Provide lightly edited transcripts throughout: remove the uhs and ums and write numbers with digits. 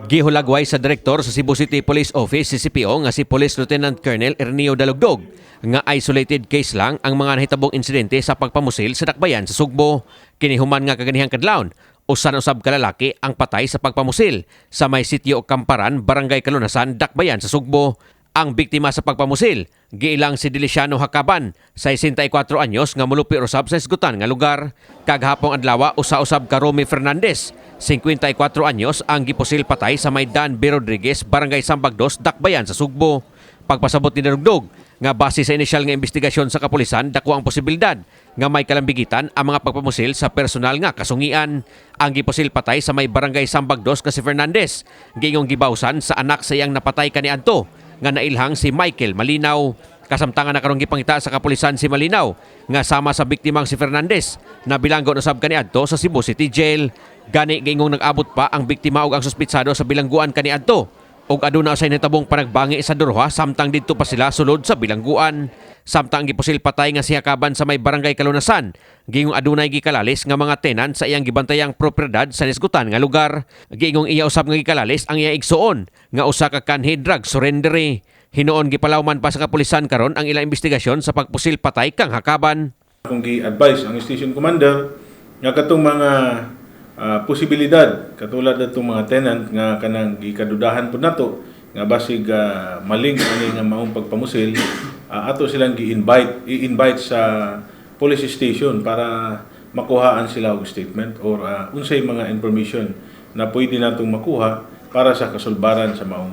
Gihulagway sa direktor sa Cebu City Police Office, CCPO, nga si Police Lieutenant Colonel Erneo Dalugdog nga isolated case lang ang mga nahitabong insidente sa pagpamusil sa dakbayan sa Sugbo. Kini human nga kaganihang kadlawon, usa na usab ka lalaki ang patay sa pagpamusil sa may sitio Kamparan, Barangay Kalunasan, Dakbayan sa Sugbo. Ang biktima sa pagpamusil, giilang si Deliciano Hakaban, 64 anyos, nga mulupi usab sa isgutan nga lugar. Kag hapong adlaw, usa-usab ka Romy Fernandez, 54 anyos, ang gipusil patay sa may Dan B. Rodriguez, Barangay Sambagdos, Dakbayan sa Sugbo. Pagpasabot ni Dalugdog, nga base sa inisyal nga investigasyon sa kapulisan, dako ang posibilidad nga may kalambigitan ang mga pagpamusil sa personal nga kasungian. Ang gipusil patay sa may Barangay Sambagdos nga si Fernandez, giingong gibawsan sa anak sa iyang napatay kaniadto nga nailhang si Michael Malinaw. Kasamtangan na karong gipangita sa kapulisan si Malinaw nga sama sa biktimang si Fernandez na bilanggo na sab kaniadto sa Cebu City Jail. Gani giingong nag-abot pa ang biktima ug ang suspitsado sa bilangguan kaniadto ug aduna sa nahitabong panagbangi sa durha samtang didto pa sila sulod sa bilangguan. Samtang gipusil patay nga si Hakaban sa may Barangay Kalunasan, giingong adunay gikalalis nga mga tenant sa iyang gibantayang propiedad sa nisgutan nga lugar. Giingong iya usab nga gikalalis ang iya igsuon nga usa ka kanhi drug surrendery. Hinuon gipalawman pa sa kapulisan karon ang ilang investigasyon sa pagpusil patay kang Hakaban. Akong gi-advise ang station commander nga katong mga posibilidad katulad atong mga tenant nga kanang gikadudahan pud nato nga basig maling ani nga maong pagpamusil, ato silang gi-invite i-invite sa police station para makuhaan sila og statement or unsay mga information na pwede natong makuha para sa kasulbaran sa maong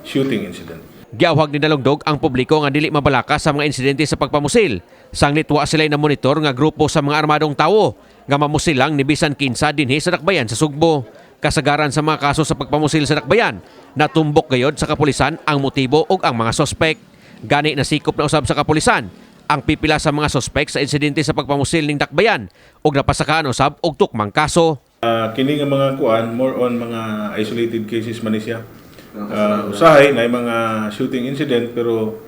shooting incident. Giawhag ni Dalugdog ang publiko nga dili mabalaka sa mga insidente sa pagpamusil. Sanglit wa sila na monitor nga grupo sa mga armadong tawo nga mamusil lang ni bisan kinsa dinhi sa dakbayan sa Sugbo. Kasagaran sa mga kaso sa pagpamusil sa dakbayan, natumbok gayod sa kapulisan ang motibo ug ang mga sospek. Gani nasikop na usab sa kapulisan ang pipila sa mga sospek sa insidente sa pagpamusil ning dakbayan ug napasakaan usab og tukmang kaso. Kini nga mga kuan, more on mga isolated cases man ni siya. Usahay na mga shooting incident, pero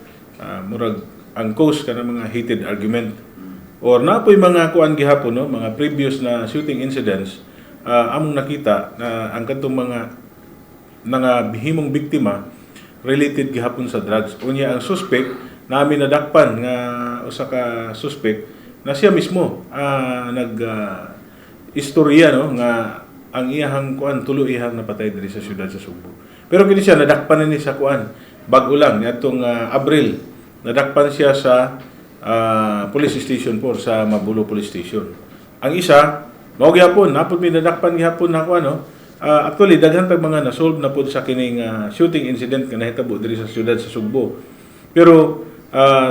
murag ang cause kana mga heated argument or napoy mga kuan gihapon, no, mga previous na shooting incidents, among nakita na ang kadtong mga nga himong biktima related gihapon sa drugs. Unya ang suspect namin nadakpan nga usa ka suspect na siya mismo nag istorya, no, nga ang iyahang kuan, tulo iyahang napatay diri sa siyudad sa Sugbo. Pero kini siya nadakpan na ni sa kuan, bag-o lang niadtong Abril, nadakpan siya sa Police Station 4 sa Mabolo Police Station. Ang isa mao gihapon napod mi nadakpan gihapon na kuan, no. Actually daghan tag mga na-solve na pod sa kining shooting incident nga nahitabo diri sa siyudad sa Sugbo. Pero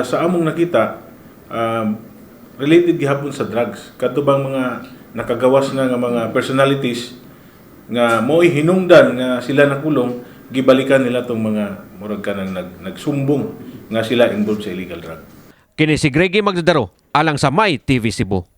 sa among nakita, related gihapon sa drugs. Kadto bang mga nakagawas na nga mga personalities nga mo'y hinungdan nga sila nakulong, gibalikan nila tong mga murag kanang nagsumbong nga sila involved sa illegal drug. Kini si Greggy Magdadaro alang sa My TV Cebu.